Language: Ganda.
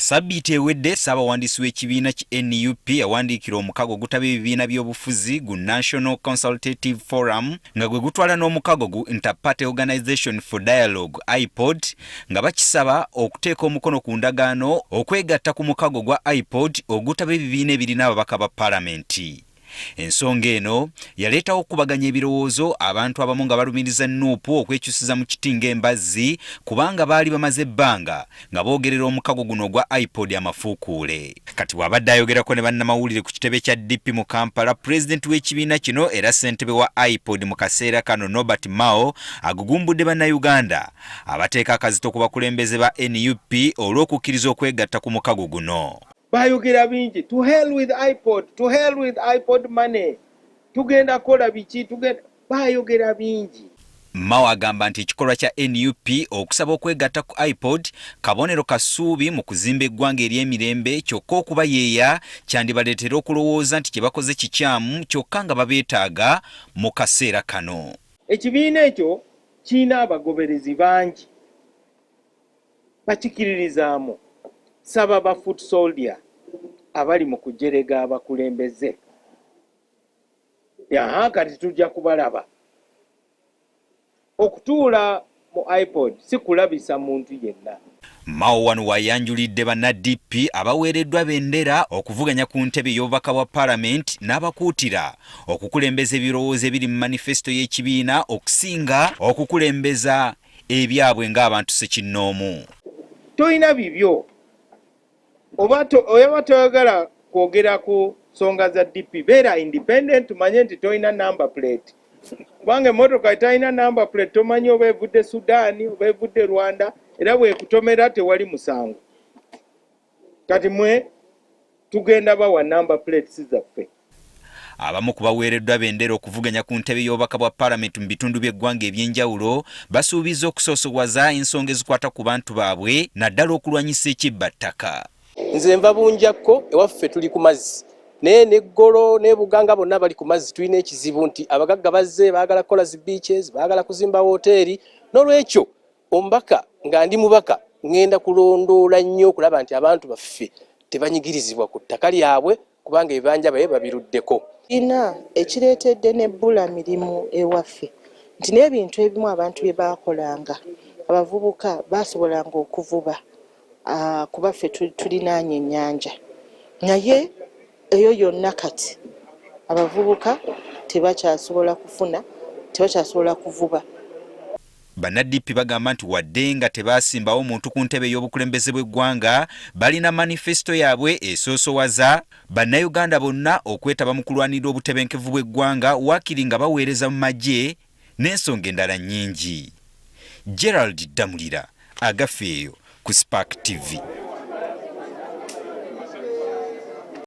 Ssabbiiti ewedde, Ssaabawandiisi w'ekibiina ki nup yawandiikira omukago ogutaba ebibiina by'obufuzi gu National Consultative Forum nga gwe gutwala n'omukago gu Inter-Party Organization for Dialogue, IPOD, nga bakisaba okuteeka omukono ku ndagaano okwegatta ku mukago gwa IPOD ogutaba ebibiina ebirina ababaka ba palamenti. Ensonga eno yaleetawo okukubaganya ebirowoozo abantu abamu nga balumiriza Nup okwekyusiza mu kiti ng'embazzi kubanga baali bamaze ebbanga nga boogerera omukago guno ogwa IPOD amafuukuule. Kati bw'abadde ayogerako ne bannamawulire ku kitebe kya DP mu Kampala, pulezidenti w'ekibiina kino era ssentebe wa IPOD mu kaseera kano Norbert Mao agugumbudde Bannayuganda abateeka akazito ku bakulembeze ba nup olw'okukkiriza okwegatta ku mukago guno. Bayogera bingi, "To hell with IPOD, to hell with IPOD money, tugenda kukola biki, tugenda." Bayogera bingi. Mao agamba nti ekikolwa kya nup okusaba okwegatta ku IPOD kabonero kasuubi mu kuzimba eggwanga ery'emirembe, kyokka okubayeeya kyandibaleetera okulowooza nti kye bakoze kikyamu, kyokka nga babeetaaga mu kaseera kano. Ekibiina ekyo kirina abagoberezi bangi bakikiririzaamu. Saba ba foot soldier abali mu kujerega abakulembeze. Aha, kati tujja kubalaba. Okutuula mu IPOD si kulabisa muntu yenna. Mao wano wayanjulidde banna DP abaweereddwa bendera okuvuganya ku ntebe y'obubaka bwa palamenti n'abakuutira okukulembeza ebirowoozo ebiri mu manifesito y'ekibiina okusinga okukulembeza ebyabwe ng'abantu ssekinnoomu. Tolina bibyo oba oyaba toyagala kwogera ku nsonga za DP, beera independent, tumanye nti tolina number plate, kubanga emmotoka etalina number plate tomanyi oba evudde Sudaani oba evudde Rwanda, era bwekutomera tewali musango. Kati mwe tugenda bawa number plates zaffe. Abamu ku baweereddwa bendera okuvuganya ku ntebe y'obubaka bwa palamenti mu bitundu by'eggwanga eby'enjawulo basuubizza okusoosowaza ensonga ezikwata ku bantu baabwe, naddala okulwanyisa ekibbattaka. Nze nva Bunjakko, ewaffe tuli ku mazzi, naye neggolo nebuganga bonna bali ku mazzi. Tulina ekizibu nti abagagga bazze baagala kukola zi beaches, baagala kuzimba woteeri. N'olwekyo omubaka, nga ndi mubaka, ŋŋenda kulondoola nnyo okulaba nti abantu baffe tebanyigirizibwa ku ttaka lyabwe, kubanga ebibanja baye babiruddeko. Ina ekireetedde n'ebbula mirimu ewaffe nti n'ebintu ebimu abantu bye baakolanga, abavubuka baasobolanga okuvuba, kuba ffe tulinaanye ennyanja, naye eyo yonna kati abavubuka tebakyasobola kufuna, tebakyasobola kuvuba. Banna DP bagamba nti wadde nga tebaasimbawo muntu ku ntebe ey'obukulembeze bw'eggwanga, balina manifesito yaabwe esoosowaza Bannayuganda bonna okwetaba mu kulwanirira obutebenkevu bw'eggwanga, waakiri nga baweereza mu magye n'ensonga endala nnyingi. Gerald Ddamulira, Agafeeyo ku Spark TV.